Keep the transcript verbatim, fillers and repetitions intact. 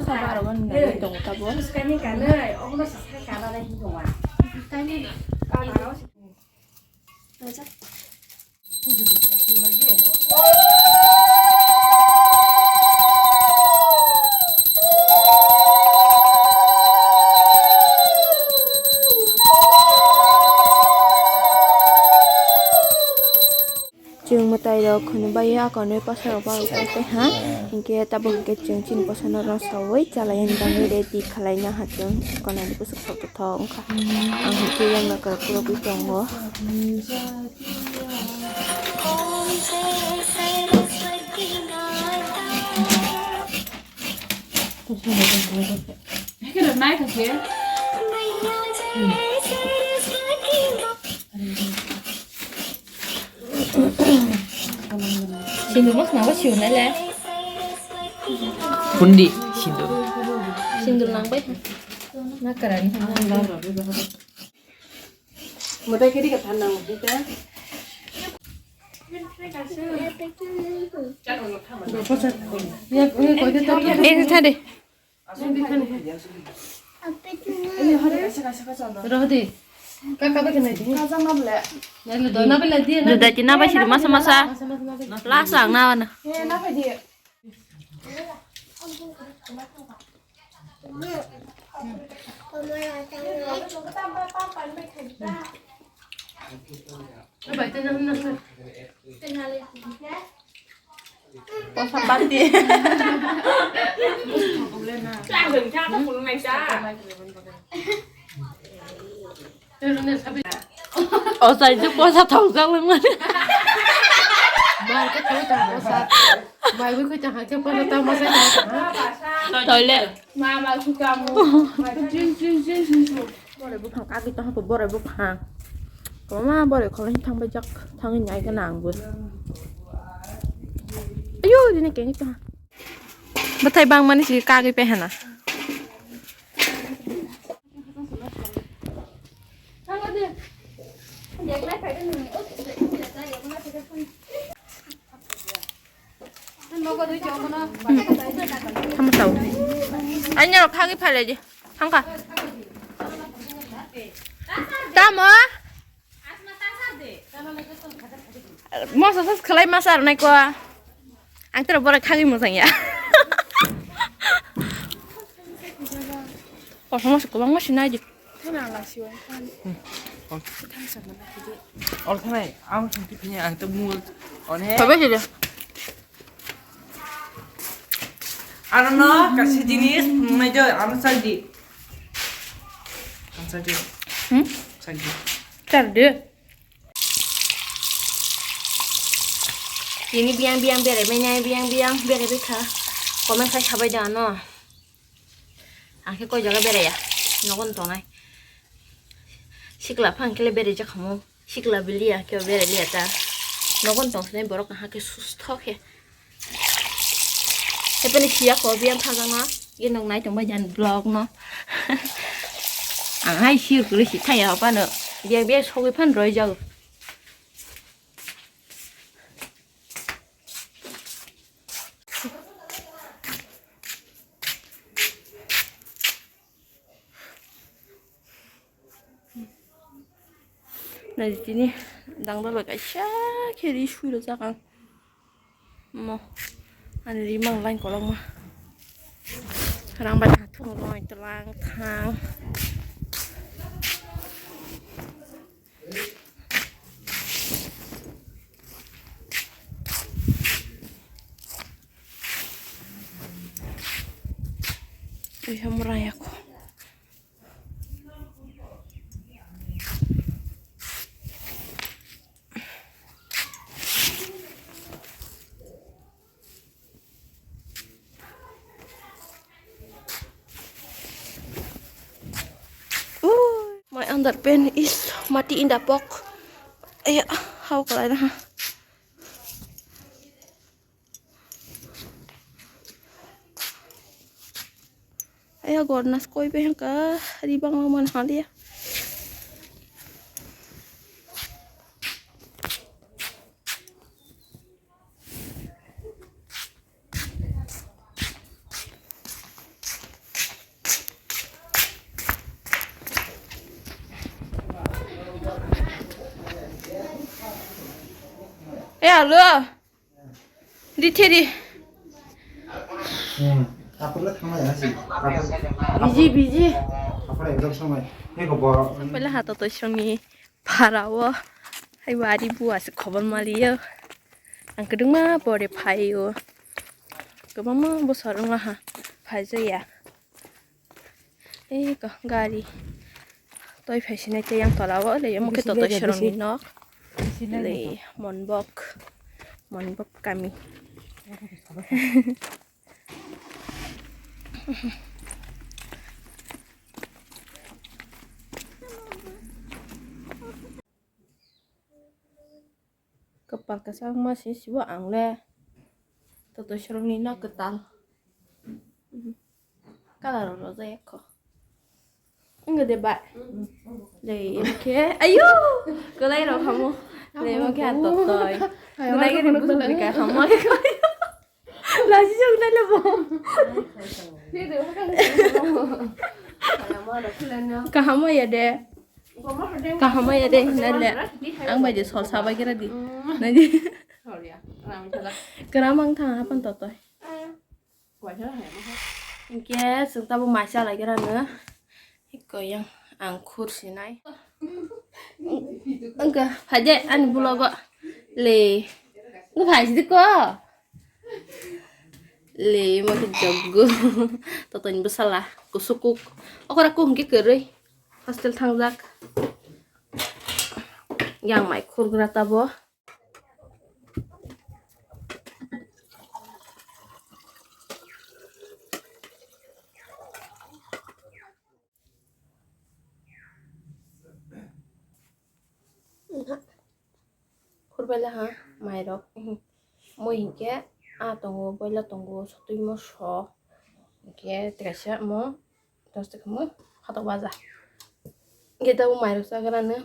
Sa baro wan nai tongo tabo. Swkani kanai, obono swkani kanai hin tongo. Tani. Kamaro. Chwng mwtai rok khwnwi bai ya, akonwi pasa rok bai tei ha, hinkhe tabuk hinkhe chwng chini bwsano rw sawi chalai yani bagwi ready khlai na ha chwng, konani bwswk thok thok wngkha. Ang hinkhe yang nokar kwrwgwi tongo. Sindur mas nabo siu nai le. Pundi sindur. Sindur nang bai. Na karani. Mwtai kiri ka thanang hita. Eh, thade. Rohde. Kaka ba kenai di. Nai le do na bela di na. Duda ti na ba si masa masa. Masa masa na. Lasa ang na na. Eh, na ba di. Posa bati. O sai je posa thong jang lang mani. Bai ke thoi ta posa. Bai wi khoi ta ha ke posa ta ma sai ta. Toilet. Mama suka mu. Jin jin jin jin jin. Borai buphang kagwi tongkha, borai buphang. Kwbangma borai kholo hini thangbai jak, thangwi nai gana ang bo. Ayo, dini kengwi tongkha. Bwthai bangmani si kagwi pehana. Tamo tau. Anya rok khagwi phalai di. Thangkha. Tamo? Mosa sas khlai masa rwnai ko. Ang tero borai khagwi mojang ya. Kosom masa kwbangma sinai di. Thana ala siwai khan. Hmm. Ol. Thang sa mana kidi. Ol thanai, ang thang ti phinya ang to mul. One. Sabai sida. Ano no, kasi jinis, mai jo, ano sagi. Ano sagi. Hmm? Sagi. Char de. Ini biang biang bere, menya biang biang bere bikha. Comment khai sabai da no. Ang khe koi jaga beraiya, nogo no tongnai. Sikla phang khe le berai jakhamu, sikla biliya khe berai liya ta. Nogo no tongsinai borok kaham khe susto khe. Hepani siya ko biyang thajak no, ye nok nai tongbai jan vlog no. Ang hai sir kwrwi si thaya hopano, biyang biyang sogwi phan roi jago. Nai tini dangdolo kaisa khe ri sui rwjak ang. Mo ani ri mang line kolokma. Rang bai hathung roi tlang thang. Ui, hamra yako. Ui, my underpant is mati in the pok. Aya, how kalai na ha. Aya, gorna skoi pe hangka, ri bang mang man haliya. Eh, alo. Di theri. Hmm. Kapur le thangma ya si. Kapur. Biji, biji. Kapur ekdom samai. He ko bo. Pele ha to to songni para o. Hai wari bu ase khobor mali yo. Ang kedung ma pore phai o. Kebama bosor wng ha. Phai jaya. Ei ko gari. Toi phai sinai tei yang tola o le, omo khe toto sorongni nok. Le Monbok. Monbok kami. Kwpal kwchangma se sibo ang le. Toto sorongni nok kwtal. Colour rok rwjak kho. Wngkha de bai. Le, omo khe. Ayo! Kwlai rok hamo. Le, omo khe ang totoi. Nai gani bujui ka hamo. Laji jok nai le bo. Kaham ya de. Kaham ya de, nai le. Ang bai de sol sabai kira di. Nai di. Kera mang thang hapan totoi. Hinkhe chwng tabuk mai chalai kira no. Hiko yang ang khur sinai. Wngkha phaide ani vlog o. Le. Wngkha phaisidi ko. Le, omo khe joggo. Totoni bwsala kusukuk. Okora kuk hwnkhe kwrwi. Hostel thangjak. Yang mai khurgra tabo. Khurbaila ha mairok. Moi hinkhe a tongo, boila tongo, sotwi moso. Hinkhe tei kaisa mo dosta kamo phatok baja. Hinkhe tabuk mairok chagra no.